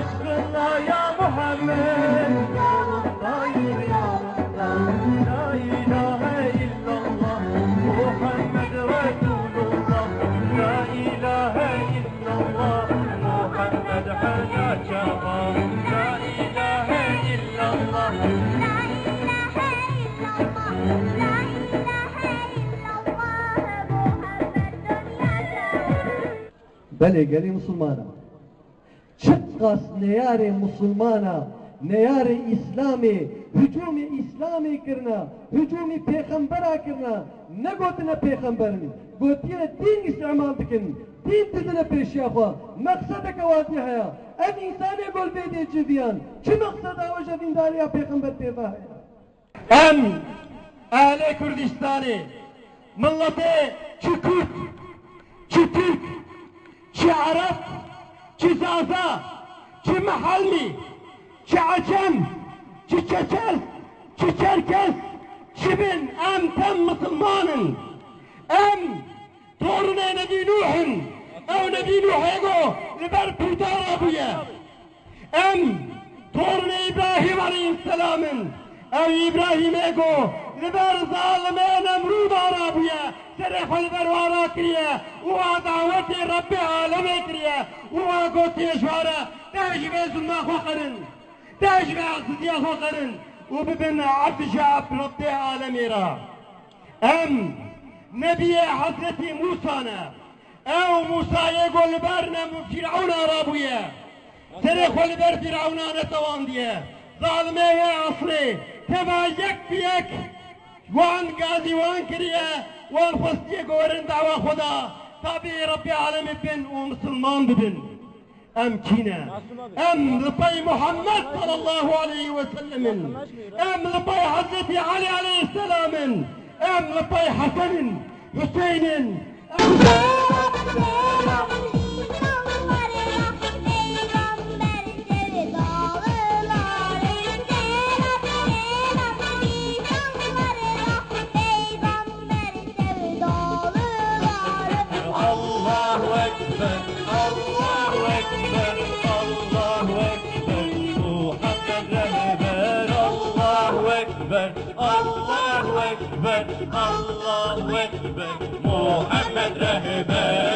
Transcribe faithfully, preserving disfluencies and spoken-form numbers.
الله يا محمد، يا الله، يا الله، لا إله إلا الله، محمد رسول الله، لا إله إلا الله، محمد حياك الله، لا إله إلا الله. لا إله إلا الله، لا إله إلا الله، محمد دنيا. Belê, gelê misilmana. Çiqas neyarê misilmana, neyarê Îslamê, hicûmê Îslamê kirine, hicûmê pêxembera kirine, negotine pêxember in. Gotiye dîn îstîmal dikin, dîn didine pêşiya xwe. Mexsedeke watî heye. Ev însanê ku li vê dê civiyan, çi mexseda we ji dîndariya pêxember pê ve heye? Em ehlê Kurdistanê, miletê çi Kurd, çi Tirk, çi Ereb, çi Zaza, çi Mihelmî, çi Ecem, çi Çeçel, çi Çerkes, çi bin, em tem misilman in. Em Tornê Nebî Nûh in. Ew Nebî Nûhê ku li ber pûta rabûye. Em tornê Îbrahîm aleyhisselam in. Ew Îbrahîmê ku li ber zalimê Nemrûda rabûye, serê xwe li ber wan rakiriye û wa dawetê Rebbê alemê kiriye û wa gotiye ji wan re, de ji vê zulma xwe qerin, de ji vê aciziya xwe qerin û bibin ebd ji Rebbê alemê re. Em nebiyê Hezretî Mûsa ne. Ew Mûsayê ku li ber ne Fîrewna rabûye. Serê xwe li ber Fîrewna netewandiye. Zalimê wê esrê tema yek bi yek wan gazî wan kiriye, wan xwestiye ku werin dawa xwe da, tabî Rebbê alemê bin û misilman bibin. Em kî ne? Em li pey Muhammed sallallahu aleyhi ve sellem in. Em li pey Hezretî Elî aleyhisselam in. Em li pey Hesen in, Hüseyin in. Em Allahu Ekber, Allahu Ekber, Allahu Ekber, Muhammed Rehber, Allahu Ekber, Allahu Ekber, Allahu Ekber, Muhammed Rehber.